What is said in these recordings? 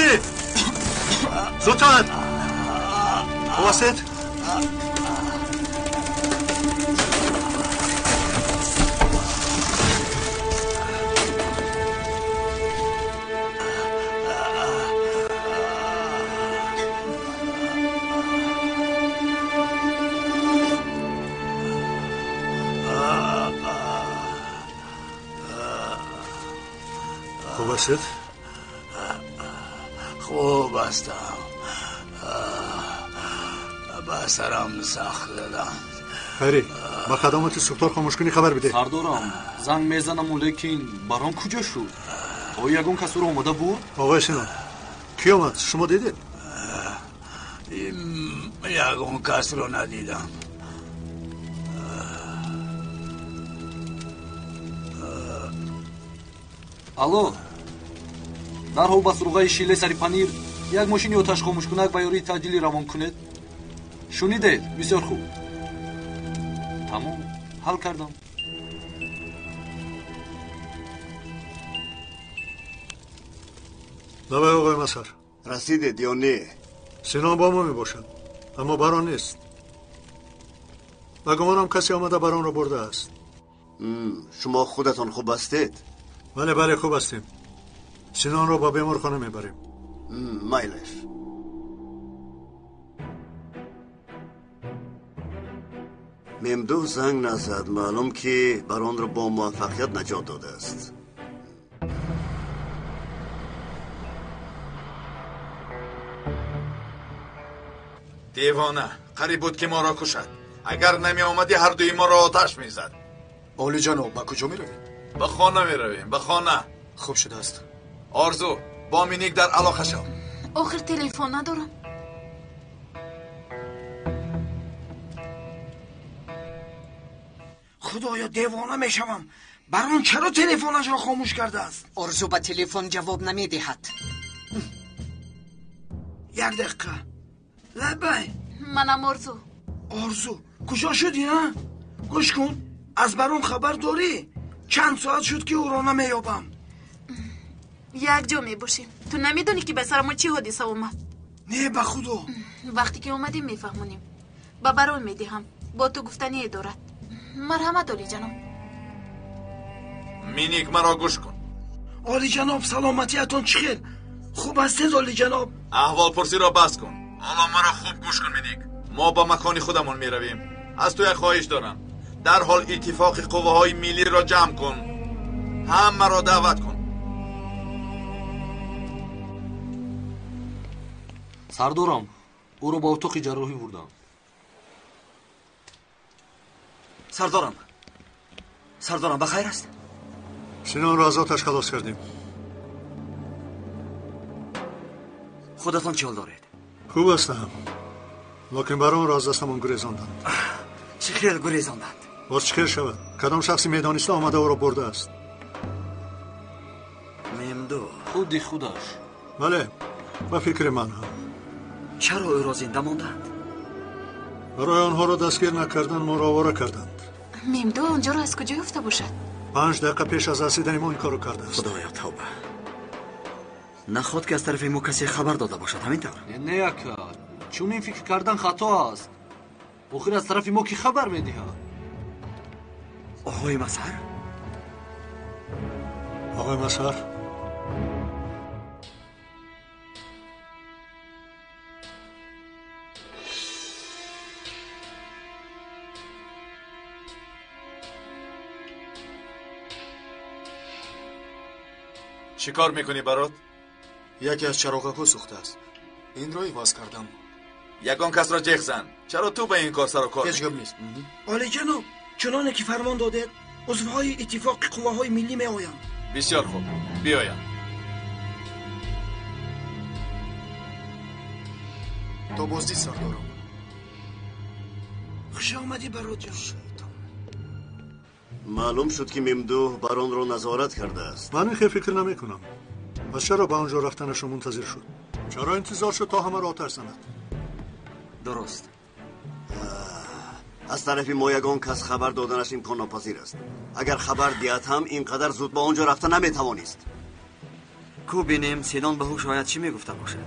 Шудӣ? Зудтар! Хуб ҳастед? Хуб ҳастед? Хуб ҳастам. Ба сарам сахт заданд. Хайрӣ, ба хадамоти сӯхтор хомӯшкунӣ хабар бидеҳ. Сардорам, занг мезанаму, лекин барон куҷо шуд? Оё ягон кас ӯро омода бурд? Оғои Синон, кӣ омад? Шумо дидед? Ягон касро надидам. Алло, дарҳол ба суроғаи шиле сари панир як мошини оташхомӯшкунак ба ёрии таъҷилӣ равон кунед. Шунидед? Бисёр хуб. Тамом, ҳал кардам. Давай, оғои Масар. Расидед ё не? Синон бо мо мебошад, аммо барон нест. Ба гумонам касе омада баронро бурдааст. Шумо худатон хуб ҳастед? Бале, бале, хуб ҳастем. Синонро ба беморхона мебарем. Майлаш. Мемдуҳ занг назад, маълум ки баронро бо муваффақият наҷот додааст. Девона, қариб буд ки моро кушад. Агар намеомадӣ, ҳар дуи моро оташ мезад. Олиҷаноб, ба куҷо меравем? Ба хона меравем, ба хона. Хуб шудааст. Орзу, бо Миник дар алоқа шав. Охир телефон надорам. Худоё, девона мешавам. Барон чаро телефонашро хомӯш кардааст? Орзу ба телефон ҷавоб намедиҳад. Як дақиқа. Лаббай. Манам Орзу. Орзу, куҷо шудӣ, а? Гӯш кун, аз барон хабар дорӣ? Чанд соат шуд ки ӯро намеёбам. Як ҷо мебошем. Ту намедонӣ ки ба сарамон чӣ ҳодиса омад? Не, ба худо. Вақте ки омадем мефаҳмонем. Ба барон медиҳам. Бо ту гуфтание дорад. Марҳамат, олиҷаноб. Миник, маро гӯш кун. Олиҷаноб, саломатиятон чӣ хел? Хуб ҳастед, олиҷаноб? Аҳволпурсиро бас кун. Ҳоло маро хуб гӯш кун, Миник. Мо ба макони худамон меравем. Аз ту як хоҳиш дорам. Дарҳол иттифоқи қувваҳои миллиро ҷамъ кун. Ҳамаро даъват кун. Сардорам, ӯро ба утоқи ҷарроҳӣ бурдам. Сардорам, сардорам, ба хайр аст? Синонро аз оташ халос кардем. Худатон чӣ ҳол доред? Хуб ҳастам, лекин баронро аз дастамон гурезонданд. Чӣ хел гурезонданд? Боз чӣ хел шавад? Кадом шахси медониста омада ӯро бурдааст? Мемду. Худи худаш. Бале, ба фикри ман ҳам. Чаро ӯро зинда монданд? Барои онҳоро дастгир накардан моро овора карданд. Мемду онҷоро аз куҷо ёфта бошад? 5 дақиқа пеш аз расидани мо ин корро кардааст. Худоё, тавба. Наход ки аз тарафи мо касе хабар дода бошад, ҳамин тавр? Не, ака, чунин фикр кардан хато аст. Охир аз тарафи мо кӣ хабар медиҳад? Оғои Масар? Оғои Масар? Чӣ кор мекунӣ, барот? Яке аз чароғакҳо сӯхтааст. Инро иваз кардам. Ягон касро ҷеғ зан. Чаро ту ба ин кор сару кор? Ҳеҷ гап нест. Олиҷаноб, чуноне ки фармон додед, узвҳои иттифоқи қувваҳои миллӣ меоянд. Бисёр хуб, биёянд. То боздид, сардорам. Хуш омадӣ, баротҷон. Маълум шуд ки Мемдуҳ баронро назорат кардааст. Ман ин хел фикр намекунам. Пас чаро ба он ҷо рафтанашо мунтазир шуд? Чаро интизор шуд то ҳамаро оташ занад? Дуруст. Аз тарафи мо ягон кас хабар доданаш имконнопазир аст. Агар хабар диҳад ҳам ин қадар зуд ба он ҷо рафта наметавонист. Ку бинем Синон ба ҳуш ояд чӣ мегуфта бошад.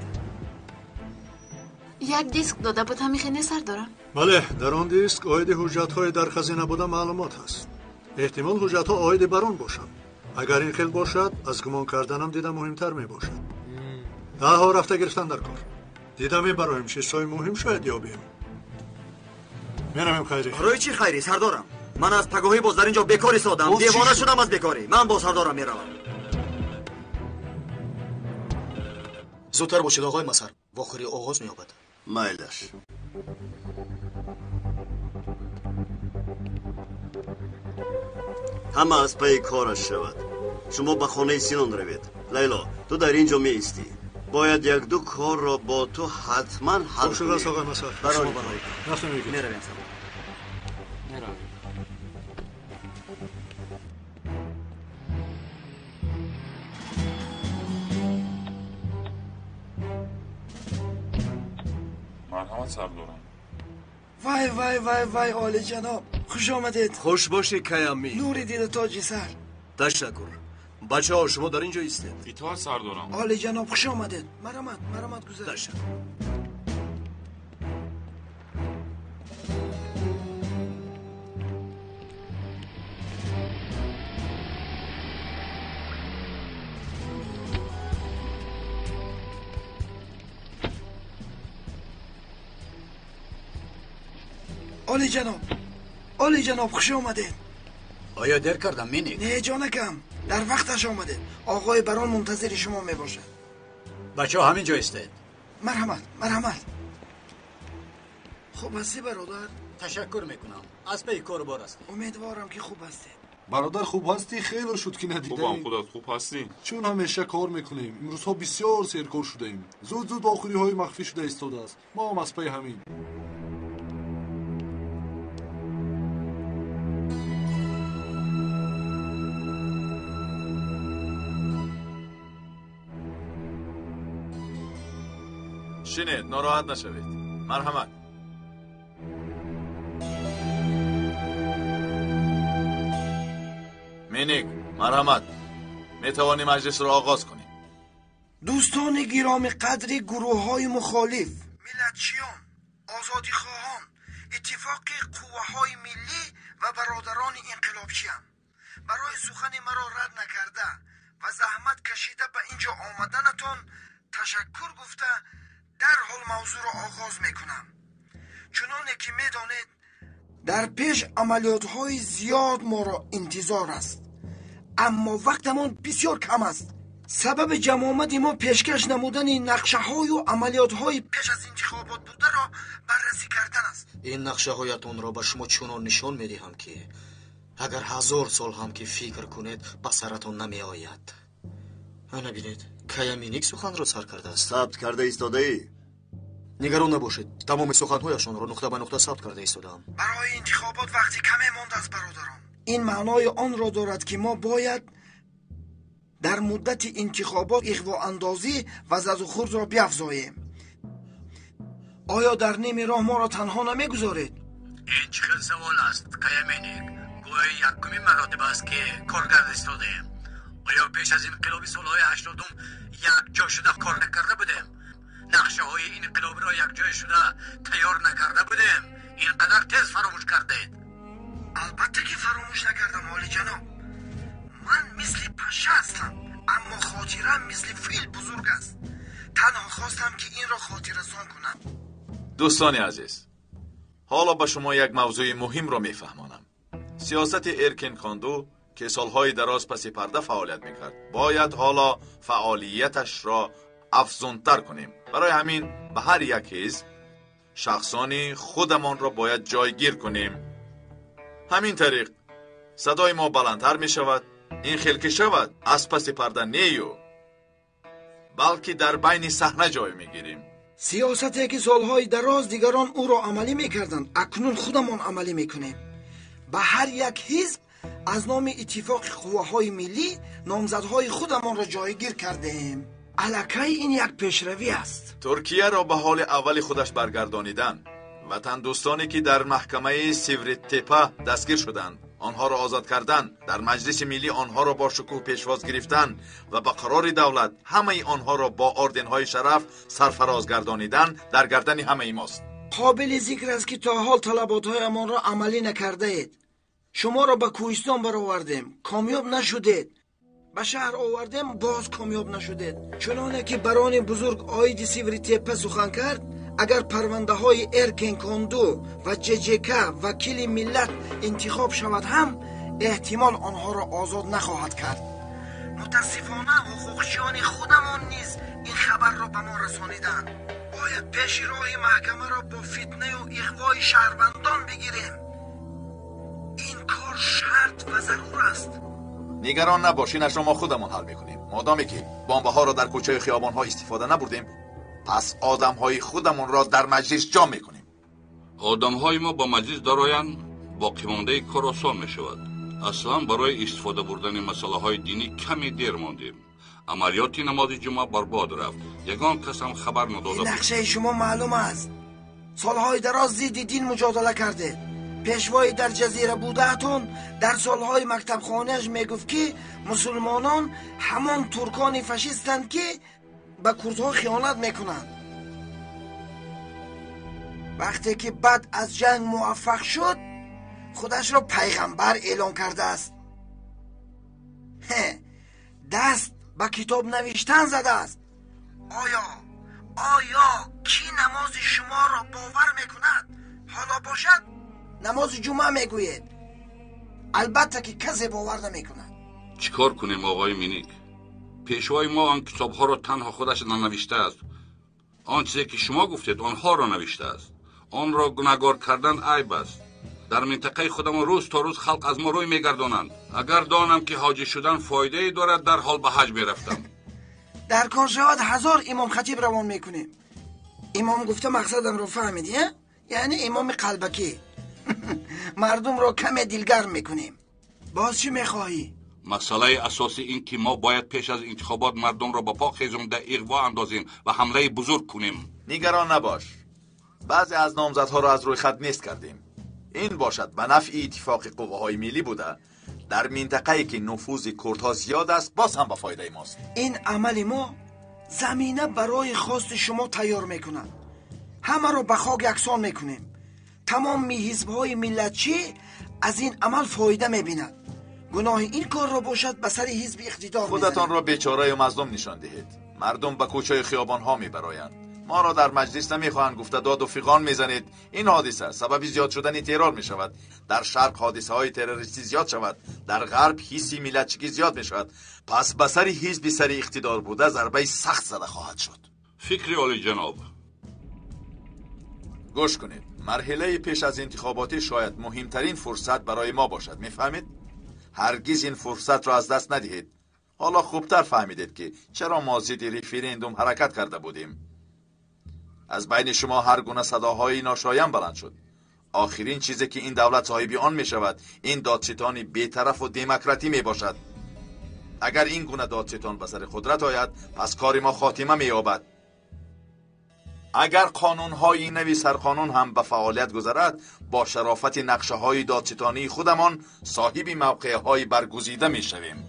Як диск дода буд, ҳамин хел не сардорам? Бале, дар он диск оиди ҳуҷҷатҳои дар хазина буда маълумот ҳаст. Эҳтимол ҳуҷҷатҳо оиди барон бошанд. Агар ин хел бошад, аз гумон карданам дида муҳимтар мебошад. Даҳо рафта гирифтан дар кор. Дида мебароем, чизҳои муҳим шояд ёбем. Меравем хайрӣ. Барои чӣ хайрӣ, сардорам? Ман аз пагоҳӣ боз дар ин ҷо бекор истодам. Девона шудам аз бекорӣ. Ман бо сардорам меравам. Зудтар бошед, оғои Масар. Вохӯрӣ оғоз меёбад. Майлаш. Ҳама аз пайи кораш шавад. Шумо ба хонаи Синон равед. Лайло, ту дар ин ҷо меистӣ. Бояд як-ду корро бо ту ҳатман ҳал кунем. Шуд аст, оғои Масар. Шумо барои. Меравем, сардор. Меравем. Марҳамат, сардорам. Вай, вай, вай, вай, олиҷаноб, хуш омадед. Хуш бошӣ, Каямӣ. Нури дида тоҷи сар. Ташаккур. Бачаҳо, шумо дар ин ҷо истед. Итоат, сардорам. Олиҷаноб, хуш омадед. Марҳамат, марҳамат, гузаред. Ташаккур. Олиҷаноб, олиҷаноб, хуш омадед. Оё дер кардам, Миник? Не, ҷонакам, дар вақташ омадед. Оғои барон мунтазири шумо мебошад. Бачаҳо, ҳамин ҷо истед. Марҳамат, марҳамат. Хуб ҳастӣ, бародар? Ташаккур мекунам. Аз пайи кору бор ҳастем. Умедворам ки хуб ҳастед. Бародар, хуб ҳастӣ? Хеле шуд ки надидаем. Хубам, худат хуб ҳастӣ? Чун ҳамеша кор мекунем, имрӯзҳо бисёр серкор шудаем. Зуд-зуд охириҳои махфӣ шуда истодааст. Мо ҳам аз пайи ҳамин. Шинед, нороҳат нашавед. Марҳамат. Миник, марҳамат. Метавонӣ маҷлисро оғоз кунӣ. Дӯстони гироми қадри гурӯҳҳои мухолиф, миллатчиён, озодихоҳон, иттифоқи қувваҳои миллӣ ва бародарони инқилобчиям, барои сухани маро рад накарда ва заҳмат кашида ба ин ҷо омаданатон ташаккур гуфта дарҳол мавзӯъро оғоз мекунам. Чуноне ки медонед, дар пеш амалиётҳои зиёд моро интизор аст, аммо вақтамон бисёр кам аст. Сабаби ҷамъомади мо пешкаш намудани нақшаҳою амалиётҳои пеш аз интихобот бударо баррасӣ кардан аст. Ин нақшаҳоятонро ба шумо чунон нишон медиҳам, ки агар 1000 сол ҳам ки фикр кунед, ба саратон намеояд. Ана бинед, Каяминик суханро сар кардааст. Сабт карда истодаӣ? Нигарон набошед, тамоми суханҳояшонро нуқта ба нуқта сабт карда истодаам. Барои интихобот вақти каме мондааст, бародарон. Ин маънои онро дорад, ки мо бояд дар муддати интихобот иғвоандозӣ ва задухӯрдро биафзоем. Оё дар ними роҳ моро танҳо намегузоред? Ин чӣ хел савол аст, Каяминик? Гӯё якумин маротиба аст, ки кор карда истодаем. Оё пеш аз инқилоби солҳои 80 якҷо шуда кор накарда будем? Нақшаҳои инқилобиро якҷоя шуда тайёр накарда будем? Ин қадар тез фаромӯш кардед? Албатта ки фаромӯш накардам, олиҷаноб. Ман мисли паша ҳастам, аммо хотирам мисли фил бузург аст. Танҳо хостам ки инро хотиррасон кунам. Дӯстони азиз, ҳоло ба шумо як мавзӯи муҳимро мефаҳмонам. Сиёсати Эркин Конду, ки солҳои дароз паси парда фаъолият мекард, бояд ҳоло фаъолияташро афзунтар кунем. Барои ҳамин ба ҳар як ҳизб шахсони худамонро бояд ҷойгир кунем. Ҳамин тариқ садои мо баландтар мешавад. Ин хел ки шавад, аз паси парда нею, балки дар байни саҳна ҷой мегирем. Сиёсате ки солҳои дароз дигарон ӯро амалӣ мекарданд, акнун худамон амалӣ мекунем. Ба ҳар як ҳизб аз номи иттифоқи қувваҳои миллӣ номзадҳои худамонро ҷойгир кардаем. Аллакай ин як пешравӣ аст. Туркияро ба ҳоли аввали худаш баргардонидан, ватандӯстоне ки дар маҳкамаи Сивритепа дастгир шуданд, Онҳоро озод кардан, дар маҷлиси миллӣ онҳоро бо шукӯҳ пешвоз гирифтан ва ба қарори давлат ҳамаи онҳоро бо орденҳои шараф сарфароз гардонидан дар гардани ҳамаи мост. Қобили зикр аст, ки то ҳол талаботҳоямонро амалӣ накардаед. Шуморо ба кӯҳистон баровардем, комёб нашудед. Ба шаҳр овардем, боз комёб нашудед. Чуноне ки барони бузург оиди Сивритепа сухан кард, агар парвандаҳои Эркенконду ва ҶЖК вакили миллат интихоб шавад ҳам, эҳтимол онҳоро озод нахоҳад кард. Мутаассифона, ҳуқуқчиёни худамон низ ин хабарро ба мо расониданд. Бояд пеши роҳи маҳкамаро бо фитнаю иғвои шаҳрвандон бигирем. Ин кор шарт ва зарур аст. Нигарон набош, инашро мо худамон ҳал мекунем. Модоме ки бомбаҳоро дар кӯчаю хиёбонҳо истифода набурдем, пас одамҳои худамонро дар маҷлис ҷо мекунем. Одамҳои мо ба маҷлис дароянд, боқимондаи кор осон мешавад. Аслан барои истифода бурдани масъалаҳои динӣ каме дер мондем. Амалиёти намози ҷумъа барбод рафт, ягон кас ҳам хабар надода буд. Нақшаи шумо маълум аст. Солҳои дароз зидди дин муҷодала кардед. Пешвои дар ҷазира будаатон дар солҳои мактабхонааш мегуфт, ки мусулмонон ҳамон туркони фашистанд, ки ба курдҳо хиёнат мекунанд. Вақте ки баъд аз ҷанг муваффақ шуд, худашро пайғамбар эълон кардааст. Даст ба китоб навиштан задааст. Оё кӣ намози шуморо бовар мекунад? Ҳоло бошад намози ҷумъа мегӯед. Албатта ки касе бовар намекунад. Чӣ кор кунем, оғои Миник? Пешвои мо он китобҳоро танҳо худаш нанавиштааст. Он чизе ки шумо гуфтед, онҳоро навиштааст. Онро гунаҳгор кардан айб аст. Дар минтақаи худамон рӯз то рӯз халқ аз мо рӯй мегардонанд. Агар донам ки ҳоҷӣ шудан фоидае дорад, дар ҳол ба ҳаҷ мерафтам. Дар кор шавад 1000 имом хатиб равон мекунем. Имом гуфта мақсадамро фаҳмидӣ, яъне имоми қалбакӣ. Мардумро каме дилгарм мекунем. Боз чӣ мехоҳӣ? Масъалаи асосӣ ин ки мо бояд пеш аз интихобот мардумро ба по хезонда иғво андозем ва ҳамлаи бузург кунем. Нигарон набош, баъзе аз номзадҳоро аз рӯи хат нест кардем. Ин бошад ба нафъи иттифоқи қувваҳои миллӣ буда, дар минтақае ки нуфузи курдҳо зиёд аст, боз ҳам ба фоидаи мост. Ин амали мо замина барои хости шумо тайёр мекунад. Ҳамаро ба хок яксон мекунем. Тамоми ҳизбҳои миллатчӣ аз ин амал фоида мебинад. Гуноҳи ин корро бошад ба сари ҳизби иқтидор мезанад. Худатонро бечораю мазлум нишон диҳед. Мардум ба кӯчаи хиёбонҳо мебароянд. Моро дар маҷлис намехоҳанд гуфта доду фиғон мезанед. Ин ҳодиса сабаби зиёд шудани террор мешавад. Дар шарқ ҳодисаҳои террористӣ зиёд шавад, дар ғарб ҳисси миллатчигӣ зиёд мешавад. Пас ба сари ҳизби сари иқтидор буда зарбаи сахт зада хоҳад шуд. Фикри олиҷаноб. Гӯш кунед, марҳилаи пеш аз интихоботӣ шояд муҳимтарин фурсат барои мо бошад. Мефаҳмед? Ҳаргиз ин фурсатро аз даст надиҳед. Ҳоло хубтар фаҳмидед, ки чаро мо зидди референдум ҳаракат карда будем. Аз байни шумо ҳар гуна садоҳои ношоям баланд шуд. Охирин чизе ки ин давлат соҳиби он мешавад, ин додситони бетарафу демократӣ мебошад. Агар ин гуна додситон ба сари қудрат ояд, пас кори мо хотима меёбад. Агар қонунҳои нави сарқонун ҳам ба фаъолият гузарад, бо шарофати нақшаҳои додситонии худамон соҳиби мавқеъҳои баргузида мешавем.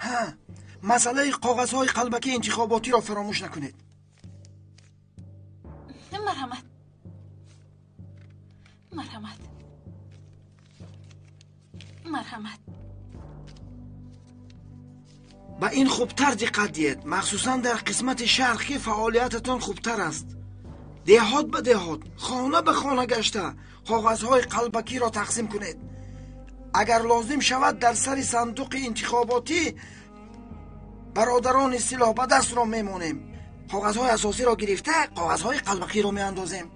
Ҳа, масъалаи коғазҳои қалбакии интихоботиро фаромӯш накунед. Марҳамат, марҳамат, марҳамат. Ба ин хубтар диққат диҳед, махсусан дар қисмати шарқ, ки фаъолиятатон хубтар аст. Деҳот ба деҳот, хона ба хона гашта коғазҳои қалбакиро тақсим кунед. Агар лозим шавад, дар сари сандуқи интихоботӣ бародарони силоҳбадастро мемонем. Коғазҳои асосиро гирифта, коғазҳои қалбакиро меандозем.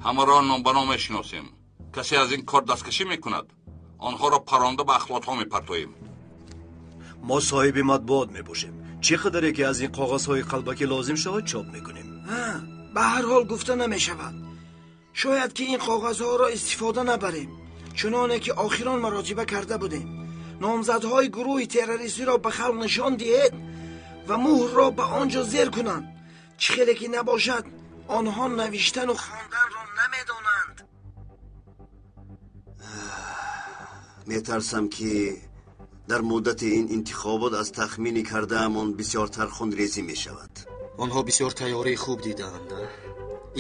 Ҳамаро ном ба ном мешиносем. Касе аз ин кор дасткашӣ мекунад, онҳоро паронда ба ахлотҳо мепартоем. Мо соҳиби матбуот мебошем. Чӣ қадаре ки аз ин коғазҳои қалбакӣ лозим шавад, чоп мекунем. Ба ҳар ҳол гуфта намешавад. Шояд ки ин коғазҳоро истифода набарем, чуноне ки охирон маротиба карда будем. Номзадҳои гурӯҳи террористиро ба халқ нишон диҳед ва муҳрро ба он ҷо зер кунанд. Чӣ хеле ки набошад, онҳо навиштану хонданро намедонанд. Метарсам ки дар муддати ин интихобот аз тахмини кардаамон бисёртар хунрезӣ мешавад. Онҳо бисёр тайёрии хуб дидаанд.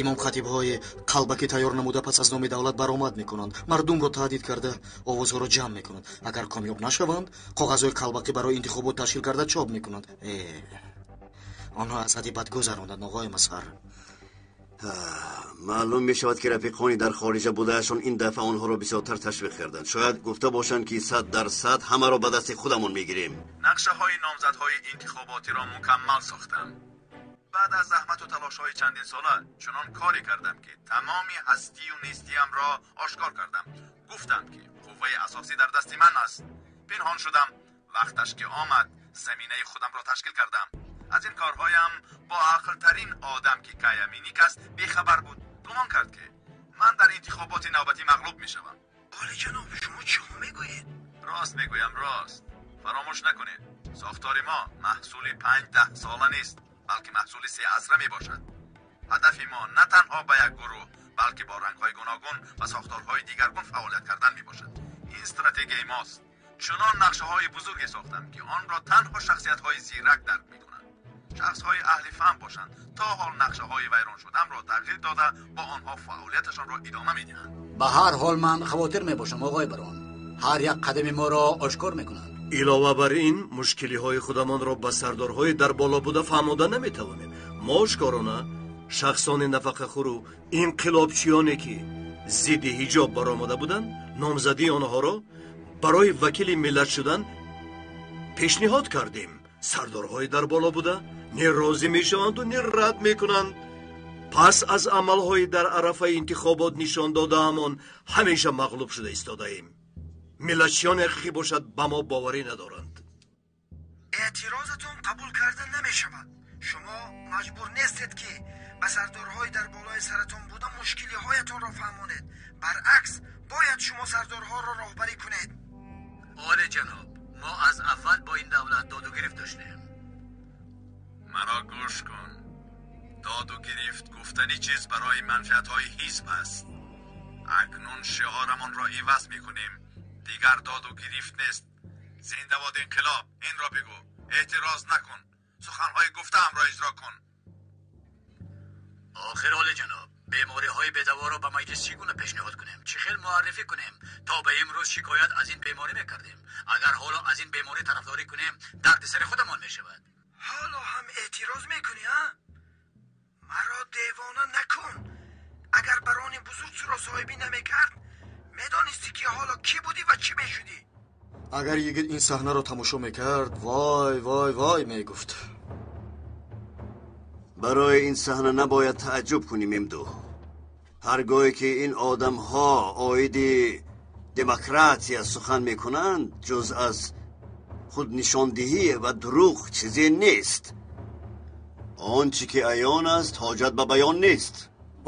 Имом хатибҳои қалбакӣ тайёр намуда пас аз номи давлат баромад мекунанд, мардумро таҳдид карда овозҳоро ҷамъ мекунанд. Агар комёб нашаванд, коғазҳои қалбакӣ барои интихобот ташкил карда чоп мекунанд. Онҳо аз ҳадди бад гузаронданд, оғои Мазҳар. Маълум мешавад ки рафиқони дар хориҷа будаашон ин дафъа онҳоро бисёртар ташвиқ карданд. Шояд гуфта бошанд ки 100% ҳамаро ба дасти худамон мегирем. Нақшаҳои номзадҳои интихоботиро мукаммал сохтам. Баъд аз заҳмату талошҳои чандинсола чунон коре кардам ки тамоми ҳастию нестиямро ошкор кардам. Гуфтам ки қувваи асосӣ дар дасти ман аст. Пинҳон шудам. Вақташ ки омад, заминаи худамро ташкил кардам. Аз ин корҳоям бо ақлтарин одам ки Кая Миник аст бехабар буд. Гумон кард ки ман дар интихоботи навбатӣ мағлуб мешавам. Олиҷаноб, шумо чӣ мегӯед? Рост мегӯям, рост. Фаромӯш накунед, сохтори мо маҳсули 5-10 сола нест, балки маҳсули 3 асра мебошад. Ҳадафи мо на танҳо ба як гурӯҳ, балки бо рангҳои гуногун ва сохторҳои дигаргун фаъолият кардан мебошад. Ин стратегияи мост. Чунон нақшаҳои бузурге сохтам ки онро танҳо шахсиятҳои зирак дарк мекунанд. Шахсҳои аҳли фаҳм бошанд, то ҳол нақшаҳои вайрон шудамро тағйир дода бо онҳо фаъолияташонро идома медиҳанд. Ба ҳар ҳол ман хавотир мебошам, оғои барон. Ҳар як қадами моро ошкор мекунанд. Илова бар ин, мушкилиҳои худамонро ба сардорҳои дар боло буда фаҳмода наметавонем. Мо ошкорона шахсони нафақахӯру инқилобчиёне ки зидди ҳиҷоб баромада буданд, номзадии онҳоро барои вакили миллат шудан пешниҳод кардем. Сардорҳои дар боло буда не розӣ мешаванду не рад мекунанд. Пас аз амалҳои дар арафаи интихобот нишон додаамон ҳамеша мағлуб шуда истодаем. Миллатчиёни ҳақиқӣ бошад ба мо боварӣ надоранд. Эътирозатон қабул карда намешавад. Шумо маҷбур нестед ки ба сардорҳои дар болои саратон буда мушкилиҳоятонро фаҳмонед. Баръакс, бояд шумо сардорҳоро роҳбарӣ кунед. Олӣ ҷаноб, мо аз аввал бо ин давлат доду гирифт доштем. Маро гӯш кун. Доду гирифт гуфтани чиз барои манфиатҳои ҳизб аст. Акнун шиорамонро иваз мекунем. Дигар доду гирифт нест. Зинда бод инқилоб, инро бигӯ. Эътироз накун. Суханҳои гуфтаамро иҷро кун. Охир олӣ ҷаноб, бемориҳои бедаворо ба маҷлис чӣ гуна пешниҳод кунем? Чӣ хел муаррифӣ кунем? То ба имрӯз шикоят аз ин беморӣ мекардем. Агар ҳоло аз ин беморӣ тарафдорӣ кунем, дарди сари худамон мешавад. Ҳоло ҳам эътироз мекунӣ, а? Маро девона накун. Агар барони бузург туро соҳибӣ намекард, медонистӣ ки ҳоло кӣ будӣ ва чӣ мешудӣ. Агар йигит ин саҳнаро тамошо мекард, вой вой вой мегуфт. Барои ин саҳна набояд тааҷҷуб кунем имду. Ҳар гоҳе ки ин одамҳо оиди демократия сухан мекунанд, ҷуз аз худнишондиҳӣ ва дурӯғ чизе нест. Он чӣ ки аён аст, ҳоҷат ба баён нест.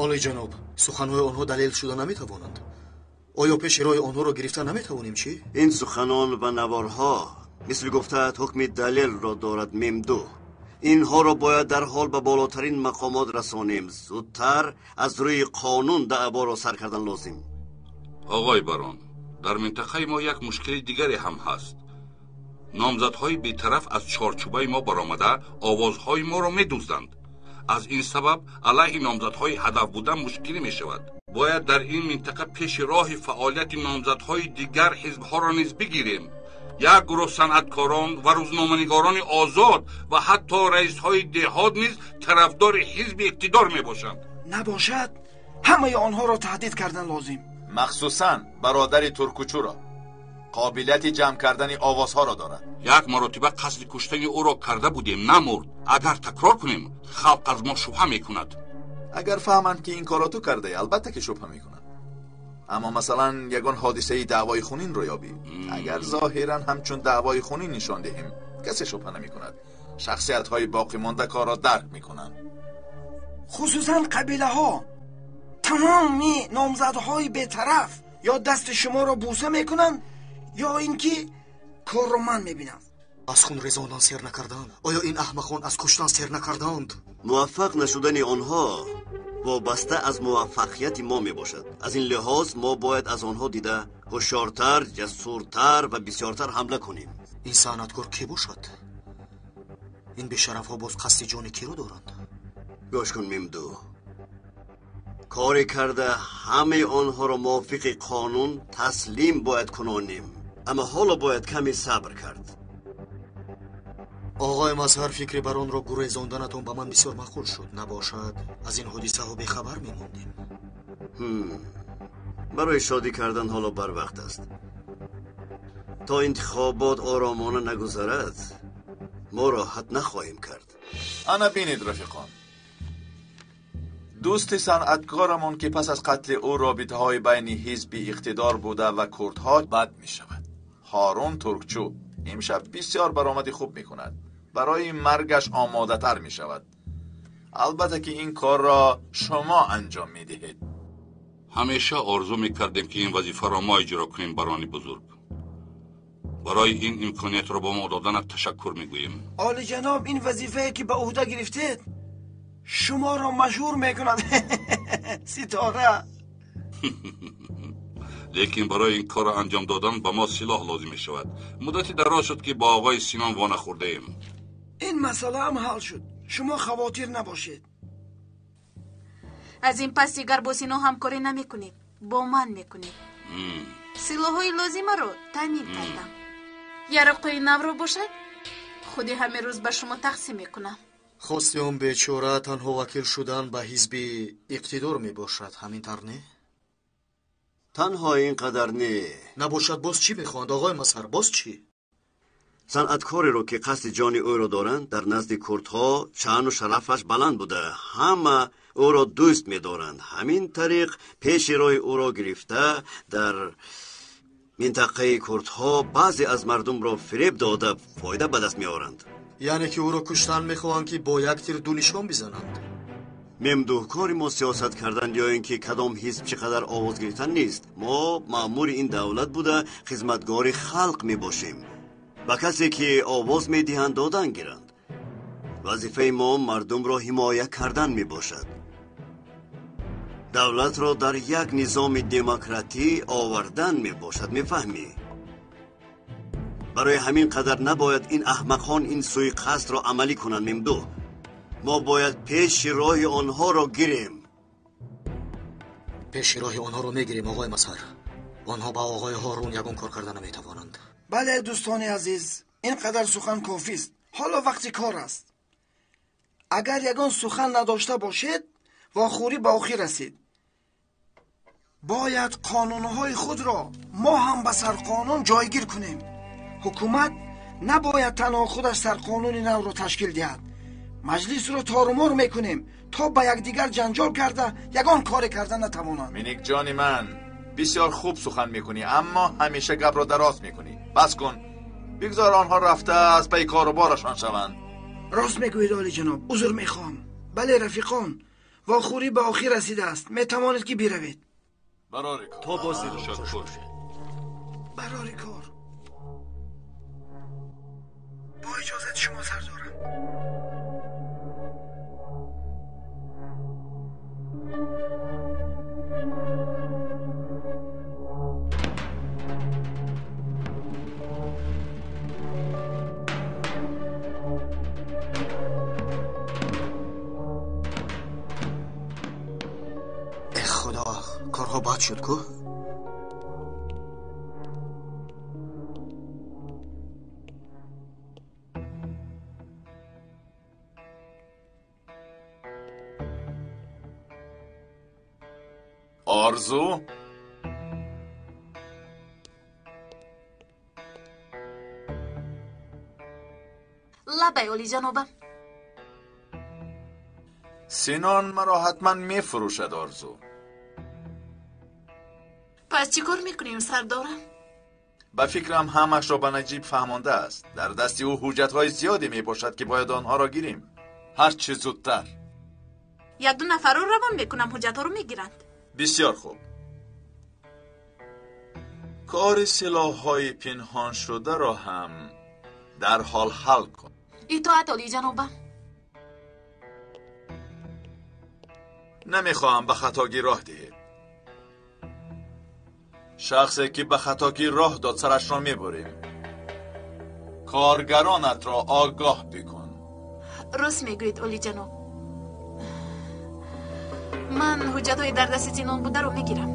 Олӣ ҷаноб, суханҳои онҳо далел шуда наметавонанд. Оё пеши роҳи онҳоро гирифта наметавонем чӣ? Ин суханон ва наворҳо мисли гуфтаат ҳукми далелро дорад мемду. Инҳоро бояд дар ҳол ба болотарин мақомот расонем. Зудтар аз рӯи қонун даъворо сар кардан лозим. Оғои барон, дар минтақаи мо як мушкили дигаре ҳам ҳаст. Номзадҳои бетараф аз чорчӯбаи мо баромада овозҳои моро медузданд. Аз ин сабаб алайҳи номзадҳои ҳадаф будан мушкилӣ мешавад. Бояд дар ин минтақа пеши роҳи фаъолияти номзадҳои дигар ҳизбҳоро низ бигирем. Як гурӯҳ санъаткорон ва рӯзноманигорони озод ва ҳатто раисҳои деҳот низ тарафдори ҳизби иқтидор мебошанд. Набошад, ҳамаи онҳоро таҳдид кардан лозим. Махсусан бародари Туркучуро. Қобилияти ҷамъ кардани овозҳоро дорад. Як маротиба қасди куштани ӯро карда будем, намурд. Агар такрор кунем, халқ аз мо шубҳа мекунад. Агар фаҳманд ки ин корро ту кардаӣ, албатта ки шубҳа мекунанд. Аммо масалан ягон ҳодисаи даъвои хунинро ёбӣ, агар зоҳиран ҳамчун даъвои хунин нишон диҳем, касе шубҳа намекунад. Шахсиятҳои боқимонда корро дарк мекунанд. Хусусан қабилаҳо. Тамоми номзадҳои бетараф ё дасти шуморо бӯса мекунанд, ё ин ки корро ман мебинам. Аз хун резондан сер накарданд. Оё ин аҳмақон аз куштан сер накарданд? Муваффақ нашудани онҳо вобаста аз муваффақияти мо мебошад. Аз ин лиҳоз мо бояд аз онҳо дида ҳушёртар, ҷасуртар ва бисёртар ҳамла кунем. Ин санъаткор кӣ бошад? Ин бешарафҳо боз қасди ҷони киро доранд? Гӯш кун, Мимду. Коре карда ҳамаи онҳоро мувофиқи қонун таслим бояд кунонем. Аммо ҳоло бояд каме сабр кард. Оғои Мазҳар, фикри баронро гурезонданатон ба ман бисёр маъқул шуд. Набошад, аз ин ҳодисаҳо бехабар мемондем. Барои шодӣ кардан ҳоло барвақт аст. То интихобот оромона нагузарад, мо роҳат нахоҳем кард. Ана бинед, рафиқон. Дӯсти санъаткорамон, ки пас аз қатли ӯ робитаҳои байни ҳизби иқтидор буда ва курдҳо бад мешавад. Ҳорун Туркчӯ имшаб бисёр баромади хуб мекунад. Барои маргаш омодатар мешавад. Албатта ки ин корро шумо анҷом медиҳед. Ҳамеша орзу мекардем, ки ин вазифаро мо иҷро кунем, барони бузург. Барои ин имкониятро ба мо доданат ташаккур мегӯем. Олиҷаноб, ин вазифае ки ба ӯҳда гирифтед шуморо машҳур мекунад. Ситора. Лекин барои ин корро анҷом додан ба мо силоҳ лозим мешавад. Муддати дароз шуд, ки бо оғои Синон ва нахӯрдаем. Ин масъала ҳам ҳал шуд. Шумо хавотир набошед. Аз ин пас дигар бо Синон ҳамкорӣ намекунед, бо ман мекунед. Силоҳҳои лозимаро таъмин кардам. Яроқҳои навро бошад, худи ҳамин рӯз ба шумо тақсим мекунам. Хости он бечора танҳо вакил шудан ба ҳизби иқтидор мебошад, ҳамин тавр не? Танҳо ин қадар не. Набошад, боз чӣ мехоҳанд, оғои Мазҳар, боз чӣ? Санъаткореро, ки қасди ҷони ӯро доранд, дар назди курдҳо шаъну шарафаш баланд буда, ҳама ӯро дӯст медоранд. Ҳамин тариқ пеши роҳи ӯро гирифта, дар минтақаи курдҳо баъзе аз мардумро фиреб дода фоида ба даст меоранд. Яъне ки ӯро куштан мехоҳанд, ки бо як тир ду нишон бизананд. Мемдуҳ, кори мо сиёсат кардан ё ин ки кадом ҳизб чӣ қадар овоз гирифтан нест. Мо маъмури ин давлат буда, хизматгори халқ мебошем. Ба касе ки овоз медиҳанд, додан гиранд. Вазифаи мо мардумро ҳимоя кардан мебошад. Давлатро дар як низоми демократӣ овардан мебошад, мефаҳмӣ? Барои ҳамин қадар набояд ин аҳмақон ин суиқасдро амалӣ кунанд, Мемдуҳ. Мо бояд пеши роҳи онҳоро гирем. Пеши роҳи онҳоро мегирем, оғои Мазҳар. Онҳо ба оғои Ҳорун ягон кор карда наметавонанд. Бале, дӯстони азиз, ин қадар сухан кофист. Ҳоло вақти кор аст. Агар ягон сухан надошта бошед, вохӯрӣ ба охир расид. Бояд қонунҳои худро мо ҳам ба сарқонун ҷойгир кунем. Ҳукумат набояд танҳо худаш сарқонуни навро ташкил диҳад. Маҷлисро торумор мекунем, то ба якдигар ҷанҷол карда ягон коре карда натавонанд. Миник ҷони ман, бисёр хуб сухан мекунӣ, аммо ҳамеша гапро дароз мекунӣ. Бас кун, бигзор онҳо рафта аз пайи кору борашон шаванд. Рост мегӯед, олиҷаноб, узр мехоҳам. Бале, рафиқон, вохӯрӣ ба охир расидааст. Метавонед ки биравед. Барори кор. То боз дида хуш бошед. Барори кор. Бо иҷозати шумо, сардорам. Э худо, корҳо бад шуд ку? Орзу? Лабай, олиҷанобам. Синон маро ҳатман мефурӯшад, Орзу. Пас чӣ кор мекунем, сардорам? Ба фикрам ҳамашро ба Наҷиб фаҳмондааст. Дар дасти ӯ ҳуҷҷатҳои зиёде мебошад, ки бояд онҳоро гирем. Ҳар чӣ зудтар. Як-ду нафарро равон мекунам, ҳуҷҷатҳоро мегиранд. Бисёр хуб. Кори силоҳҳои пинҳоншударо ҳам дарҳол ҳал кун. Итоат, олиҷанобам. Намехоҳам ба хатогӣ роҳ диҳед. Шахсе ки ба хатогӣ роҳ дод, сарашро мебурем. Коргаронатро огоҳ бикун. Рост мегӯед, олиҷаноб. Ман ҳуҷҷатҳои дар дасти Синон бударо мегирам.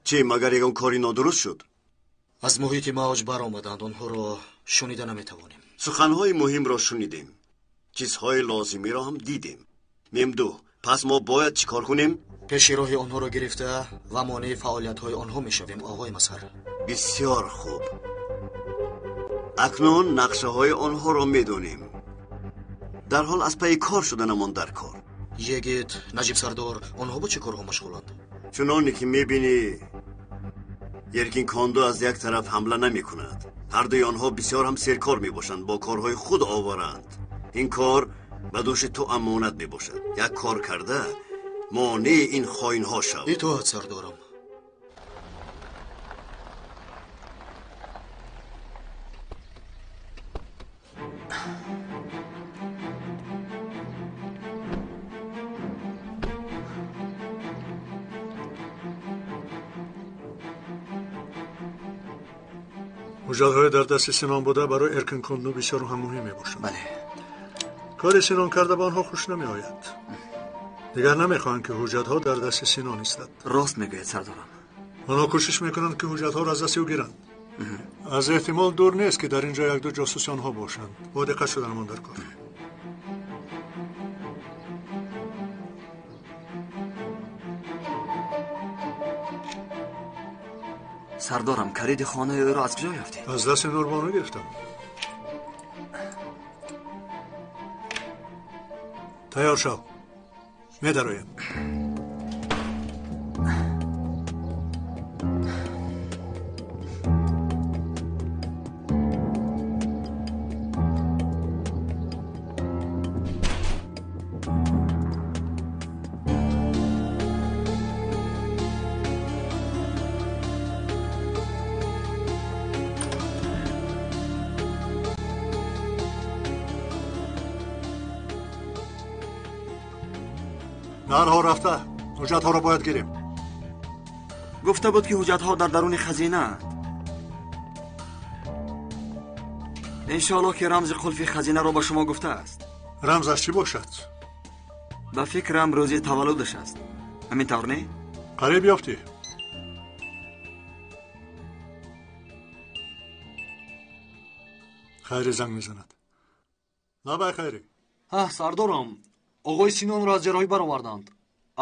Чӣ, магар ягон кори нодуруст шуд? Аз муҳити мавҷ баромаданд, онҳоро шунида наметавонем. Суханҳои муҳимро шунидем, чизҳои лозимиро ҳам дидем. Мемду, пас мо бояд чӣ кор кунем? Пеши роҳи онҳоро гирифта ва монеи фаъолиятҳои онҳо мешавем, оғои Мазҳар. Бисёр хуб. Акнун нақшаҳои онҳоро медонем. Дарҳол аз пайи кор шуданамон дар кор. Йигит, Наҷиб сардор, онҳо бо чӣ корҳо машғуланд? Чуноне ки мебинӣ, Еркин Конду аз як тараф ҳамла намекунад. Ҳардуи онҳо бисёр ҳам серкор мебошанд, бо корҳои худ овораанд. Ин кор ба дӯши ту амонат мебошад. Як кор карда монеи ин хоинҳо шав. Итоат, сардорам. Ҳуҷҷатҳои дар дасти Синон буда барои Эркин Конду бисёр ҳам муҳим мебошанд. Бале. Кори Синон карда ба онҳо хуш намеояд. Дигар намехоҳанд, ки ҳуҷҷатҳо дар дасти Синон истад. Рост мегӯяд, сардорам. Онҳо кӯшиш мекунанд, ки ҳуҷҷатҳоро аз дасти ӯ гиранд. Аз эҳтимол дур нест, ки дар ин ҷо якду ҷосуси онҳо бошанд. Бо диққат шуданамон дар кор. Сардорам, калиди хонаи ӯро аз куҷо ёфтед? Аз дасти Нурбону гирифтам. Тайёр шав, медароем. Дарҳол рафта ҳуҷҷатҳоро бояд гирем. Гуфта буд, ки ҳуҷҷатҳо дар даруни хазинаанд. Иншоаллоҳ, ки рамзи қулфи хазинаро ба шумо гуфтааст. Рамзаш чӣ бошад? Ба фикрам, рӯзи таваллудаш аст. Ҳамин тавр не? Қариб ёфтӣ. Хайри занг мезанад. Лабай, Хайрӣ. Сардорам, оғои Синонро аз ҷарроҳӣ бароварданд.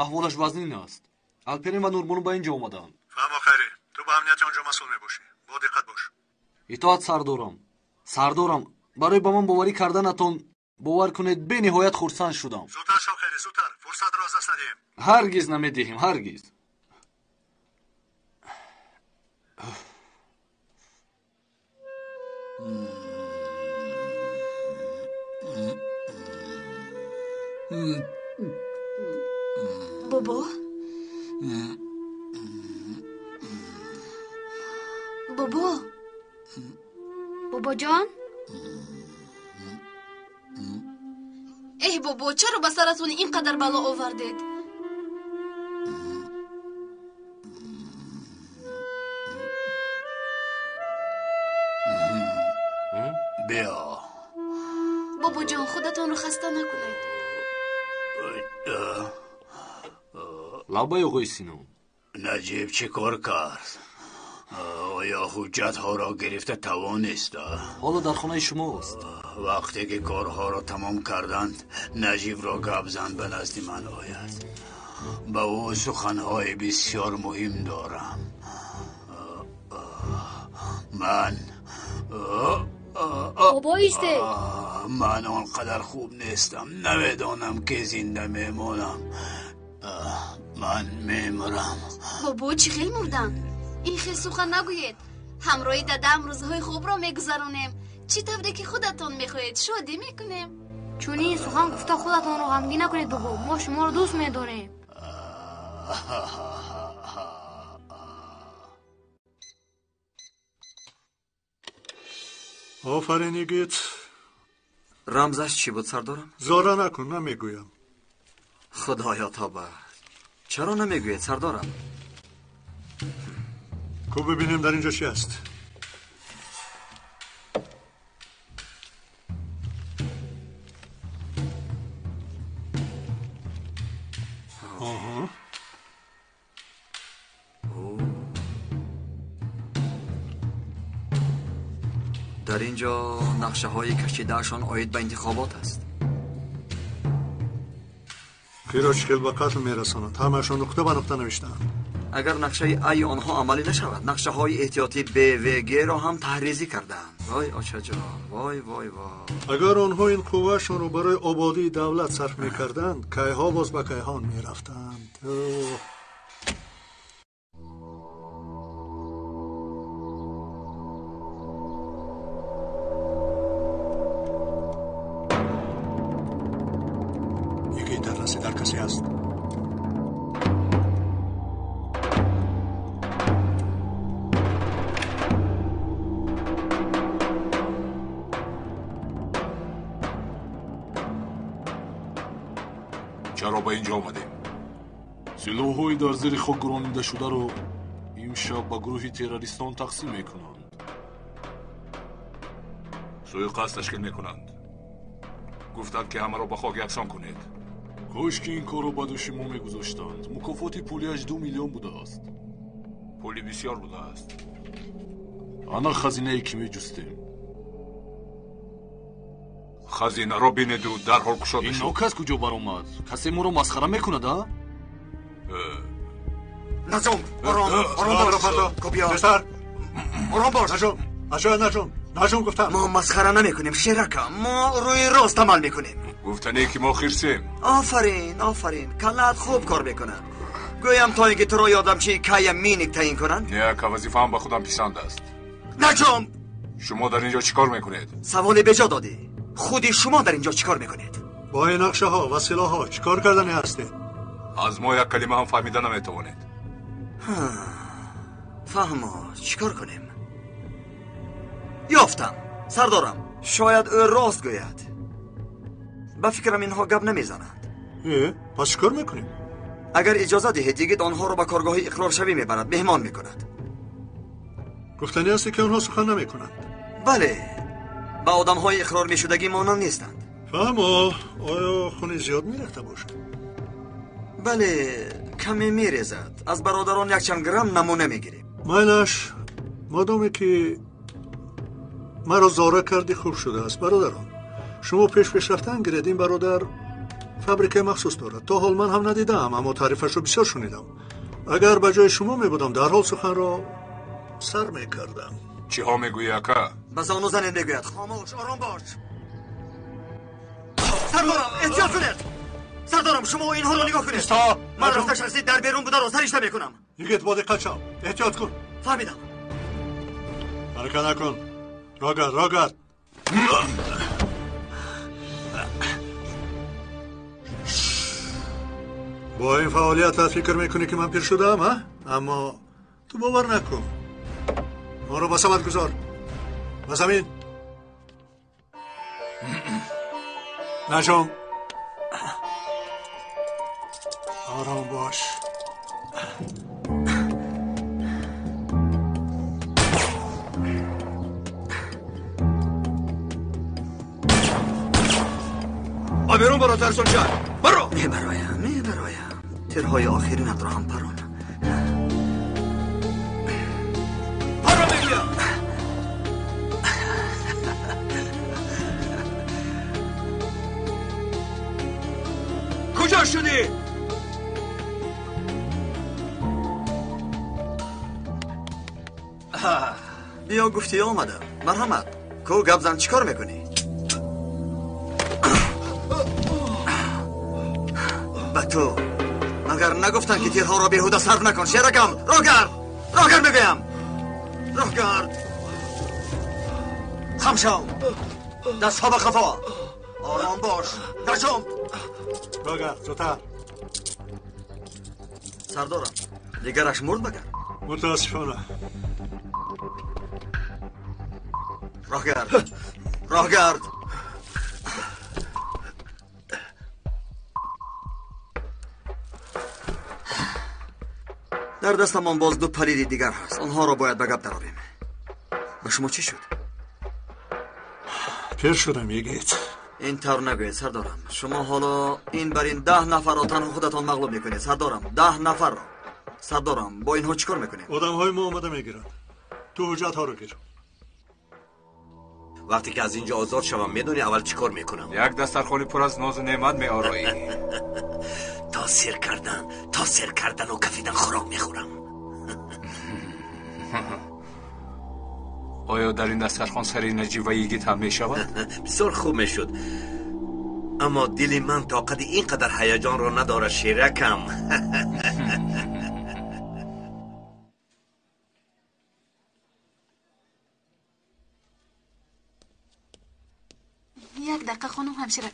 Аҳволаш вазнин аст. Алперин ва Нурбону ба ин ҷо омаданд. Фаҳмо, Хайрӣ, ту ба амнияти он ҷо масъул мебошӣ. Бо диққат бош. Итоат, сардорам. Сардорам, барои ба ман боварӣ карданатон, бовар кунед, бениҳоят хурсанд шудам. Зудтар шав, Хайрӣ, зудтар. Фурсатро аз даст надиҳем. Ҳаргиз намедиҳем, ҳаргиз. Бобо, бобо, бобоҷон. Эҳ, бобо, чаро ба саратон ин қадар бало овардед? Биё. Бобоҷон, худатонро хаста накунед. Лабай, оғои Синон. Наҷиб чӣ кор кард? Оё ҳуҷҷатҳоро гирифта тавонист? Ҳоло дар хонаи шумост. Вақте ки корҳоро тамом карданд, Наҷибро гап зан ба назди ман ояд. Ба ӯ суханҳои бисёр муҳим дорам. Ман Бобо, истед. Ман он қадар хуб нестам. Намедонам, ки зинда мемонам. Ман мемурам. Бобо, чӣ хел мурдан? Ин хел сухан нагӯед. Ҳамроҳи дадам рӯзҳои хубро мегузаронем. Чӣ тавре ки худатон мехоҳед, шодӣ мекунем. Чунин сухан гуфта худатонро ғамгин накунед, бобо. Мо шуморо дӯст медорем. Офарин, йигит. Рамзаш чӣ буд, сардорам? Зора накун, намегӯям. Худоё тоба. Чаро намегӯед, сардорам? Ку бибинем дар инҷо чӣ аст. Дар ин ҷо нақшаҳои кашидаашон оид ба интихобот аст. Киро чӣ хел ба қатл мерасонанд, ҳамаашон нуқта ба нуқта навиштаанд. Агар нақшаи ай онҳо амалӣ нашавад, нақшаҳои эҳтиётӣ Б, В, Г ро ҳам таҳризӣ кардаанд. Вой очаҷон, вой вой вой. Агар онҳо ин қувваашонро барои ободии давлат сарф мекарданд, кайҳо боз ба кайҳон мерафтанд. Дар касе аст. Чаро ба ин ҷо омадем? Силоҳҳои дар зери хок гуронидашударо имшаб ба гурӯҳи террористон тақсим мекунанд. Сӯиқасд ташкил мекунанд. Гуфтанд, ки ҳамаро ба хок яксон кунед. Кош ки ин корро ба дӯши мо мегузоштанд. Мукофоти пулиаш 2 миллион будааст. Пули бисёр будааст. Ана хазинае ки меҷустем. Хазинаро бинеду дарҳол кушода Ин шуд. нокас куҷо баромад? Касе моро масхара мекунад, а? Наҷум, ором, ором бош. Кобиё. Писар. Ором бош. Наҷум, аҷоя наҷум, наҷум гуфтам. Мо масхара намекунем, шерака. Мо рӯи рост амал мекунем. Гуфтане ки мо хирсем. Офарин, офарин. Каллаат хуб кор мекунад. Гӯям то ин ки туро ёдамчии Кая Миник таъин кунанд? Не, ака, вазифаам ба худам писанд аст. Наҷум! Шумо дар ин ҷо чӣ кор мекунед? Саволе беҷо додӣ. Худи шумо дар ин ҷо чӣ кор мекунед? Бо ин нақшаҳо ва силоҳҳо чӣ кор кардани ҳастед? Аз мо як калима ҳам фаҳмида наметавонед. Фаҳмо, чӣ кор кунем? Ёфтам, сардорам. Шояд ӯ рост гӯяд. Ба фикрам инҳо гап намезананд. Пас чӣ кор мекунем? Агар иҷоза диҳед, йигит онҳоро ба коргоҳи иқроршавӣ мебарад, меҳмон мекунад. Гуфтанӣ аст, ки онҳо сухан намекунанд. Бале, ба одамҳои иқрор мешудагӣ монанд нестанд. Фаҳмо, оё хуни зиёд мерехта бошад? Бале, каме мерезад. Аз бародарон якчанд грамм намуна мегирем. Майлаш, модоме ки маро зора кардӣ, хуб шудааст. Бародарон, шумо пеш пешрафтан гиред. Ин бародар фабрикаи махсус дорад. То ҳол ман ҳам надидаам, аммо таърифашро бисёр шунидам. Агар ба ҷои шумо мебудам, дарҳол суханро сар мекардам. Чиҳо мегӯӣ, ака? Ба зону занед мегӯяд. Хомӯш, ором бош. Сардорам, эҳтиёт кунед. Сардорам, шумо инҳоро нигоҳ кунед. Ман рафта шахси дар берун бударо саришта мекунам. Йигит, бо диққат шав, эҳтиёт кун. Фаҳмидам. Ҳаракат накун. Рогард, рогард. Бо ин фаъолиятат фикр мекунӣ, ки ман пир шудаам, а? Аммо ту бовар накун. Моро ба сабад гузор. Ба замин. Наҷум. Ором бош. Берун баро, тарсонча, баро. Мебароям, мебароям. Тирҳои охиринатро ҳам парон. Паро мегӯям. Куҷо шудӣ? Биё, гуфтӣ, омадам. Марҳамат, ку гап зан, чӣ кор мекунӣ? Ба ту магар нагуфтанд, ки тирҳоро беҳуда сарф накун? Шеракам, роҳгард, роҳгард мегӯям, роҳгард. Хам шав, дастҳо ба қафо, ором бош, наҷумб. Роҳгард, зудтар. Сардорам, дигараш мурд магар? Мутаассифона. Роҳгард, роҳгард. Дар дастамон боз ду палиди дигар ҳаст. Онҳоро бояд ба гап дарорем. Ба шумо чӣ шуд? Пир шудам, Йигит. Ин тавр нагӯед, сардорам. Шумо ҳоло ин бар ин 10 нафарро танҳо худатон мағлуб мекунед, сардорам. 10 нафарро. Сардорам, бо инҳо чӣ кор мекунем? Одамҳои мо омада мегиранд. Ту ҳуҷҷатҳоро гир. Вақте ки аз инҷо озод шавам, медонӣ аввал чӣ кор мекунам? Як дастархони пур аз нозу неъмат меороӣ. То сер кардану кафидан хӯрок мехӯрам. Оё дар ин дастархон сари Наҷиб ва Йигит ҳам мешавад? Бисёр хуб мешуд, аммо дили ман тоқати ин қадар ҳаяҷонро надорад, шеракам. Як дақиқа, хонум ҳамшира.